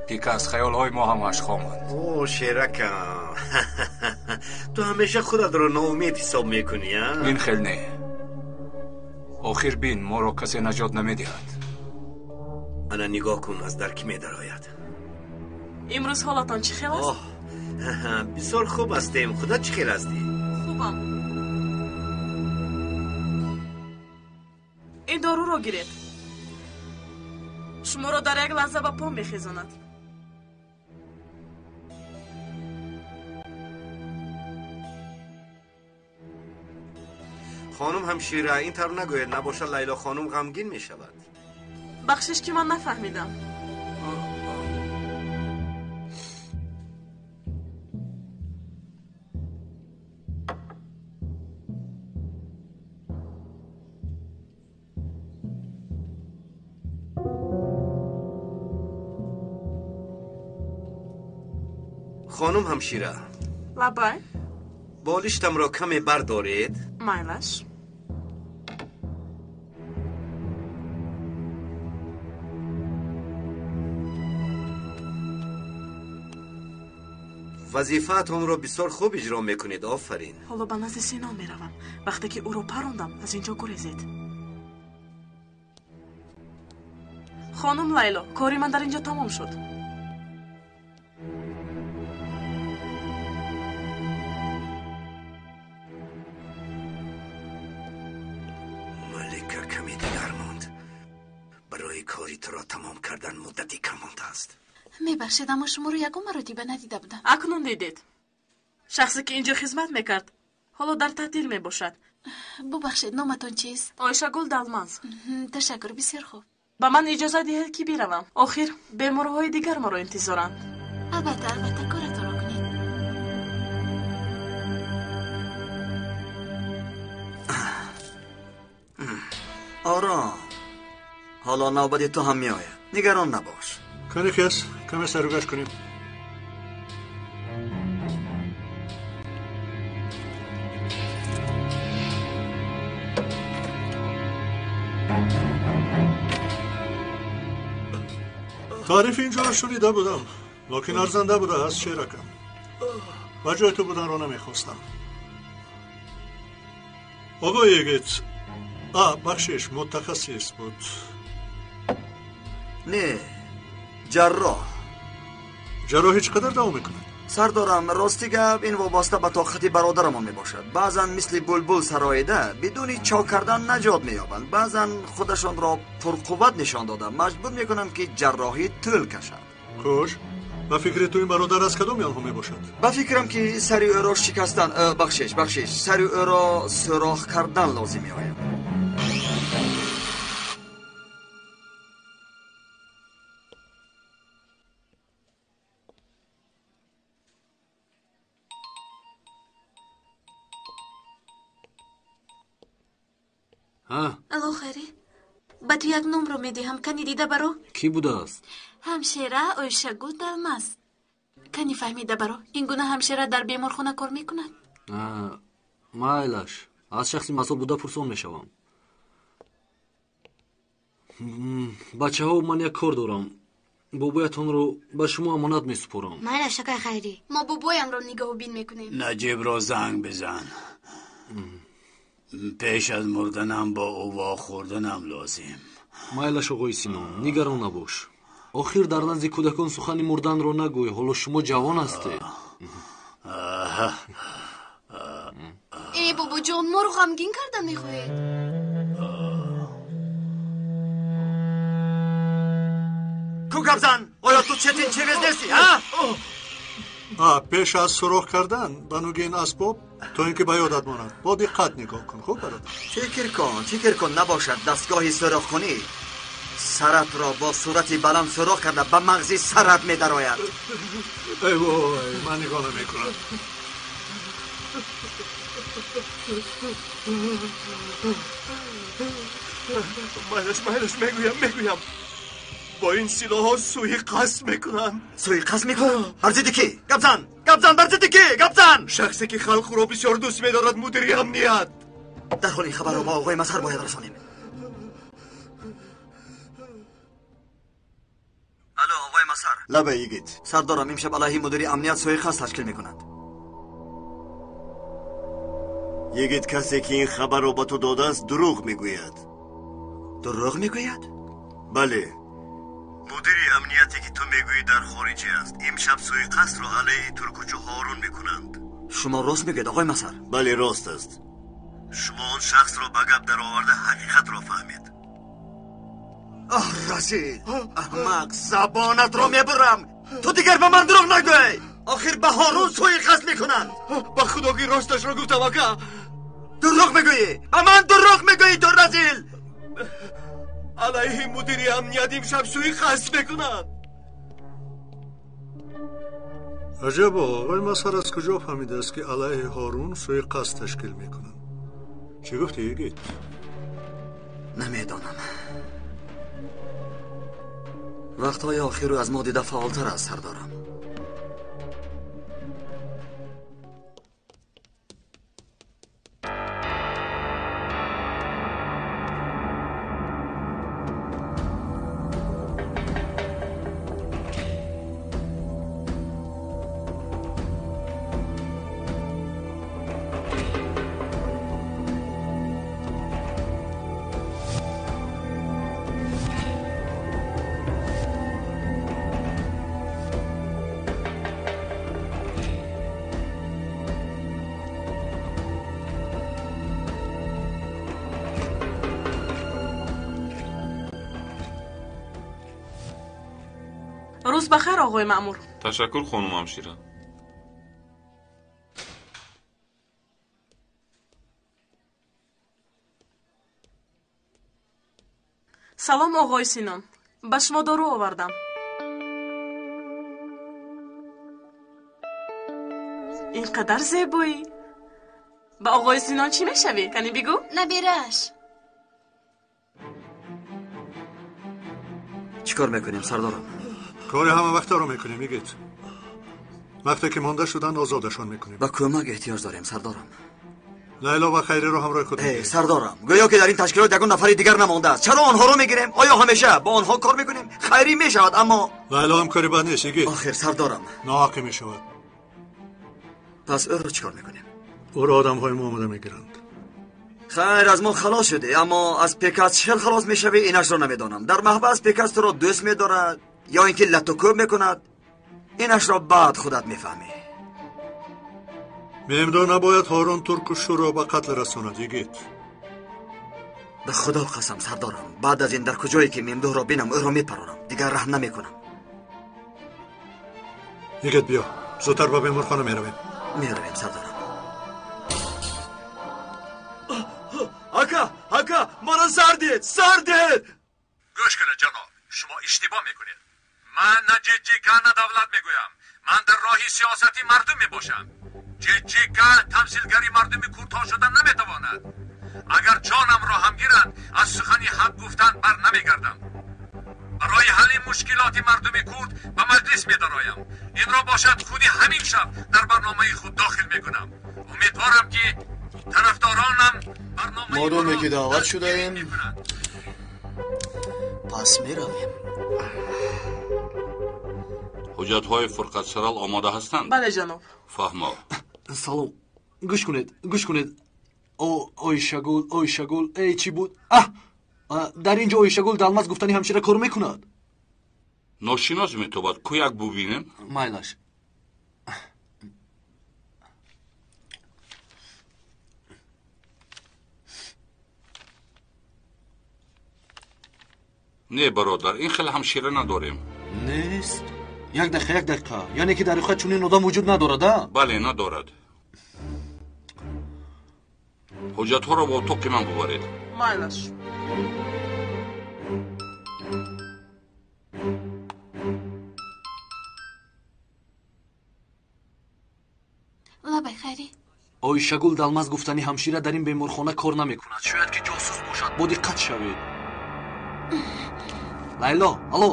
Ки аз хаёлҳои мо ҳамааш хоманд. О, шеракам, ту ҳамеша худатро ноумед ҳисоб мекунӣ, а? Ин хел не. Охир бин, моро касе наҷот намедиҳад. Ана нигоҳ кун, аз дар кӣ медарояд. Имрӯз ҳолатон чӣ хел аст? Бисёр хуб ҳастем. Худат чӣ хел ҳастӣ? Хубам. Ин доруро гиред. Шуморо дар як лаҳза ба по мехезонад. Хонум ҳамшира, ин тавр нагӯед, набошад Лайло хонум ғамгин мешавад. Бахшиш ки ман нафаҳмидам. Хонум ҳамшира. Лабай. Болиштамро каме бардоред. Майлаш. Вазифаатонро бисёр хуб иҷро мекунед, офарин. Ҳоло ба назди Сино меравам. Вақте ки ӯро парондам, аз ин ҷо гурезед. Хонум Лайло, кори ман дар ин ҷо тамом шуд. Малика, каме дигар монд. Барои кори туро тамом кардан муддати кам мондааст. Мебахшед, аммо шуморо ягон маротиба надида будам. Акнун дидед. Шахсе ки инҷо хизмат мекард, ҳоло дар таътил мебошад. Бубахшед, номатон чист? Ойшагул Далмаз. Ташаккур, бисёр хуб. Ба ман иҷоза диҳед ки биравам. Охир беморҳои дигар маро интизоранд. Албатта, албатта, коратонро кунед. Ором, ҳоло навбати ту ҳам меояд. Нигарон набош. Кане хес, каме сару гашт кунем. Таърифи ин ҷоро шунида будам, лекин арзанда будааст, шеракам. Ба ҷои ту буданро намехостам. Оқои Йигит, бахшиш, мутахассис буд. Не, ҷарроҳ. Ҷарроҳӣ чӣ қадар давом мекунад? Сардорам, рости гап, ин вобаста ба тоқати бародарамон мебошад. Баъзан мисли булбул сароида бидуни чок кардан наҷот меёбанд. Баъзан худашонро пурқувват нишон дода маҷбур мекунанд, ки ҷарроҳӣ тӯл кашад. Хуш, ба фикри ту ин бародар аз кадоми онҳо мебошад? Ба фикрам ки сари ӯро шикастан, бахшиш, бахшиш, сари ӯро сӯрох кардан лозим меояд. Алло, Хайрӣ, ба ту як номро медиҳам. Кани дида баро. Кӣ будааст? Ҳамшера Ойшагул Далмаз. Кани фаҳмида баро, ин гуна ҳамшера дар беморхона кор мекунад? Майлаш, аз шахси масъул буда пурсон мешавам. Бачаҳо, ман як кор дорам. Бобоятонро ба шумо амонат месупорам. Майлаш, акай Хайрӣ. Мо бобоямро нигаҳбин мекунем. Наҷибро занг бизан. Пеш аз мурданам бо ӯ вохӯрданам лозим. Майлаш, оғои Синон, нигарон набош. Охир дар назди кӯдакон сухани мурданро нагӯй. Ҳоло шумо ҷавон ҳастед. Э, бобоҷон, моро ғамгин карда мехоҳед? Ку гапзан, оё ту четин чевез нестӣ, а? Пеш аз сурох кардан ба нуги ин асбоб, то ин ки ба ёдат монад, бо диққат нигоҳ кун. Хуб, бародар? Фикр кун, фикр кун, набошад дастгоҳи сурохкунӣ саратро бо сурати баланд сурох карда ба мағзи сарат медарояд. Эй вой, ман нигоҳ намекунам. Майлаш, майлаш, мегӯям, мегӯям. Бо ин силоҳҳо суиқасд мекунанд. Суиқасд мекунанд? Бар зидди кӣ? Гапзан, гапзан, бар зидди кӣ? Гапзан! Шахсе ки халқ ӯро бисёр дӯст медорад, мудири амният. Дарҳол ин хабарро ба оғои Мазҳар бояд расонем. Алло, оғои Мазҳар. Лабе, йигит. Сардорам, имшаб алайҳи мудири амният суиқасд ташкил мекунанд. Йигит, касе ки ин хабарро ба ту додааст, дурӯғ мегӯяд. Дурӯғ мегӯяд? Бале. Мудири амнияте ки ту мегӯӣ дар хориҷӣ аст. Имшаб суиқасдро алайҳи Туркучу Ҳорун мекунанд. Шумо рост мегӯед, оғои Мазҳар? Бале, рост аст. Шумо он шахсро ба гап дароварда ҳақиқатро фаҳмед. Оҳ, Расид, аҳмақ, забонатро мебурам. Ту дигар ба ман дурӯғ нагӯй. Охир ба Ҳорун суиқасд мекунанд. Ба худо ки росташро гуфтам, ака. Дурӯғ мегӯӣ, ба ман дурӯғ мегӯӣ, ту разил. Алайҳи мудири амният имшаб суиқасд мекунанд. Аҷабо, оғои Мазҳар аз куҷо фаҳмидааст, ки алайҳи Ҳорун суиқасд ташкил мекунанд? Чӣ гуфтӣ, йигит? Намедонам. Вақтҳои охиру аз мо дида фаъолтар аст, сардорам. Рӯз бахайр, оғои маъмур. Ташаккур, хонум ҳамшира. Салом, оғои Синон. Ба шумо дору овардам. Ин қадар зебоӣ. Ба оғои Синон чӣ мешавӣ? Кани бигӯ? Набирааш. Чӣ кор мекунем, сардорам? Кори ҳама вақтаро мекунем, йигит. Вақте ки монда шуданд, озодашон мекунем. Ба кӯмак эҳтиёҷ дорем, сардорам. Лайло ва Хайриро ҳамроҳи худ мегирем. Сардорам, гӯё ки дар ин ташкилот ягон нафари дигар намондааст. Чаро онҳоро мегирем? Оё ҳамеша бо онҳо кор мекунем? Хайрӣ мешавад, аммо Лайло ҳам кори бад нест, йигит. Охир, сардорам, ноҳақӣ мешавад. Пас ӯро чӣ кор мекунем? Ӯро одамҳои мо омода мегиранд. Хайр, аз мо халос шудӣ, аммо аз Пекас чӣ хел халос мешавӣ, инашро намедонам. Дар маҳбас Пекас туро дӯст медорад ё ин ки латукӯб мекунад, инашро баъд худат мефаҳмӣ. Мемдо набояд Ҳорун Туркушуро ба қатл расонад, йигит. Ба худо қасам, сардорам, баъд аз ин дар куҷое ки Мемдоҳро бинам, ӯро мепаронам, дигар раҳм намекунам. Йигит, биё, зудтар ба беморхона меравем. Меравем, сардорам. Ака, ака, мана сар диҳед, сар диҳед. Гӯш кунед, ҷаноб, шумо иштибоҳ мекунед. Ман на ҷиҷика, на давлат мегӯям. Ман дар роҳи сиёсати мардум мебошам. Ҷиҷика тамсилгари мардуми курдҳо шуда наметавонад. Агар ҷонамро ҳам гиранд, аз сухани ҳақ гуфтан бар намегардам. Барои ҳалли мушкилоти мардуми курд ба маҷлис медароям. Инро бошад худи ҳамин шаб дар барномаи худ дохил мекунам. Умедворам ки тарафдоронам барномаи модоме ки даъват шудаем, пас меравем. Ҳуҷҷатҳои Фурқатсарал омода ҳастанд? Бале, ҷаноб. Фаҳмо. Салом. Гӯш кунед, гӯш кунед. О, Ойшагул, Ойшагул, эй чӣ буд? Аҳ! Дар ин ҷо Оишагул Далмаз гуфтани ҳамшира кор мекунад. Ношинос метобад. Кӯяк бубинем. Майлаш. Не, бародар, ин хел ҳамшира надорем. Нест? Як дақиқа, як дақиқа. Яъне ки дар рӯйхат чунин одам вуҷуд надорад, а? Бале, надорад. Ҳуҷҷатҳоро ба утоқи ман бубаред. Майлаш. Лабай, хайрӣ. Оишагул Далмаз гуфтани ҳамшира дар ин беморхона кор намекунад. Шояд ки ҷосус бошад. Бо диққат шавед. Лайло, алло.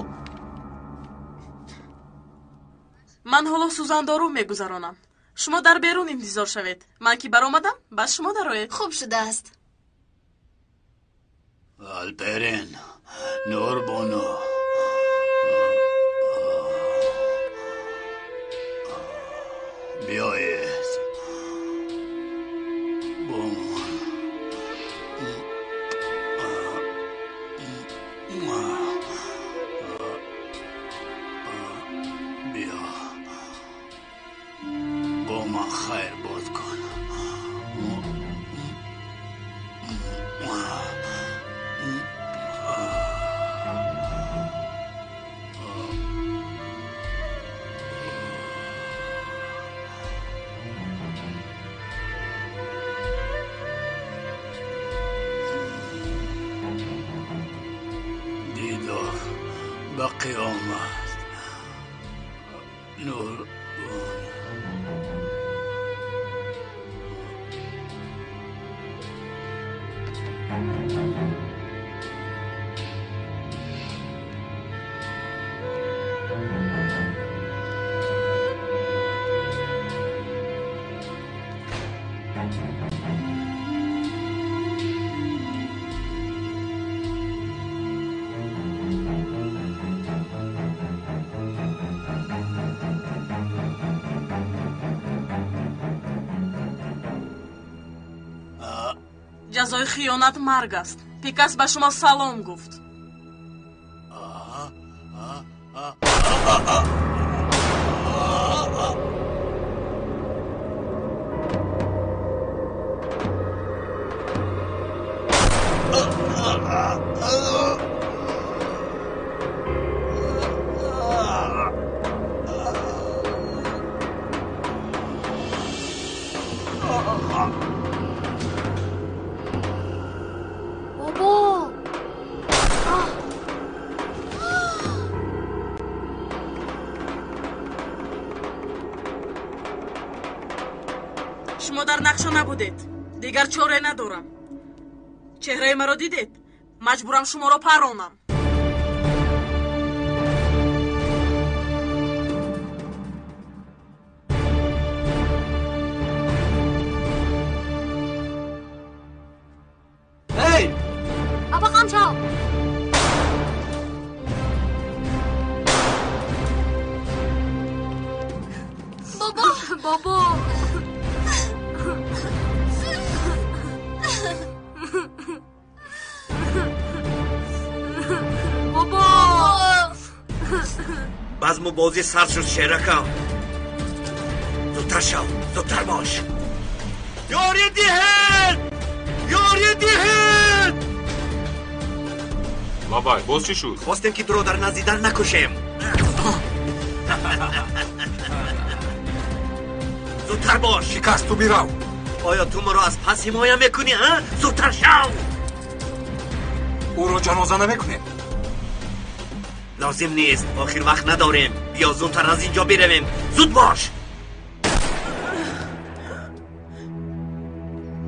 Ман ҳоло сӯзандору мегузаронам. Шумо дар берун интизор шавед. Ман ки баромадам, баъд шумо дароед. Хуб шудааст. Алперен, Нурбону. Биёед. Бо ман. Биё. Бо ман хайр бод кун. Дидор ба қиёмат. Нур. Ҷазои хиёнат марг аст. Пикас ба шумо салом гуфт. Бобо! Шумо дар нақша набудед. Дигар чора надорам. Чеҳраи маро дидед? Маҷбурам шуморо паронам. Эй! Аба қамшав! Бобо! Бобо! Бобо! Базму бозӣ сар шуд, шеракам. Зудтар шав, зудтар бош. Ёрӣ диҳед! Ёрӣ диҳед! Лабай, боз чӣ шуд? Хостем ки туро дар назди дар накушем. Зудтар бош. Шикаст, ту бирав. Оё ту маро аз пас ҳимоя мекунӣ, а? Зудтар шав! Ӯро ҷаноза намекунем. Лозим нест, охир вақт надорем. Биё зудтар аз ин ҷо биравем. Зуд бош!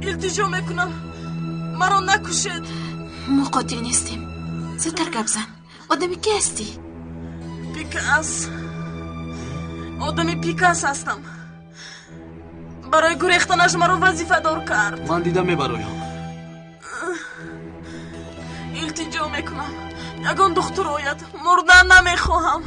Илтиҷо мекунам, маро накушед. Мо қотил нестем. Зудтар гап зан. Одами ки ҳастӣ? Пикас. Одами Пикас ҳастам. Барои гурехтанаш маро вазифадор кард. Ман дида мебароям. Илтиҷо мекунам, ягон духтур ояд. Мурдан намехоҳам.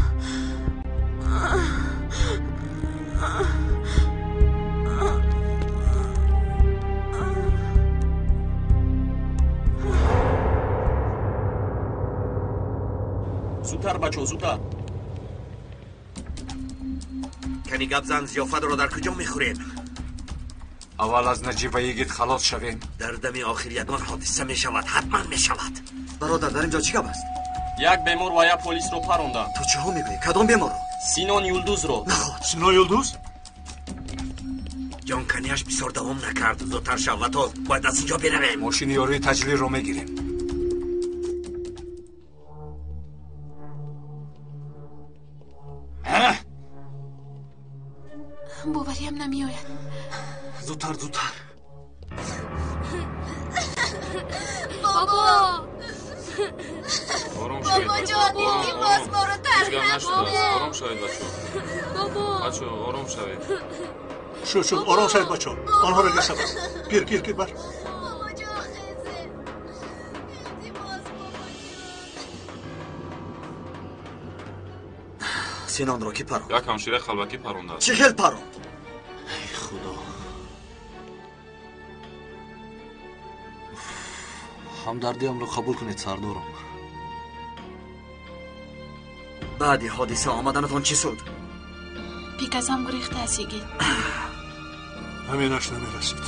бачо, зудтар. Кани гап зан, зиёфатро дар куҷо мехӯрем? Аввал аз Наҷиб ва Йигит халос шавем. Дар дами охир ягон ҳодиса мешавад, ҳатман мешавад. Бародар, дар ин ҷо чӣ гап аст? Як бемор ва як полисро паронданд. Ту чиҳо мегӯӣ? Кадом беморро? Синон Юлдузро. Наход. Синон Юлдуз? Ҷонканияш бисёр давом накард. Зудтар шав, Ватол, бояд аз ин ҷо биравем. Мошини ёрии таҷлилро мегирем. Бовариам намеояд. Зудтар, зудтар. Бобо! Ором шавед. Бобоҷон, илтимос, моро тарк накунед. Ором шавед, бачо. Бобо! Бачо, ором шавед. Шуд, шуд, ором шавед, бачо. Онҳоро гирса бас. Гир, гир, гир, бар. Бобоҷон, хезе. Илтимос, бобоҷон. Синонро ки паронд? Як ҳамшираи қалбакӣ парондааст. Чӣ хел паронд? Эй худо. Ҳамдардиамро қабул кунед, сардорам. Баъди ҳодиса омаданатон чӣ суд? Пиказам гурехтааст, Йигит. Ҳаминаш намерасид.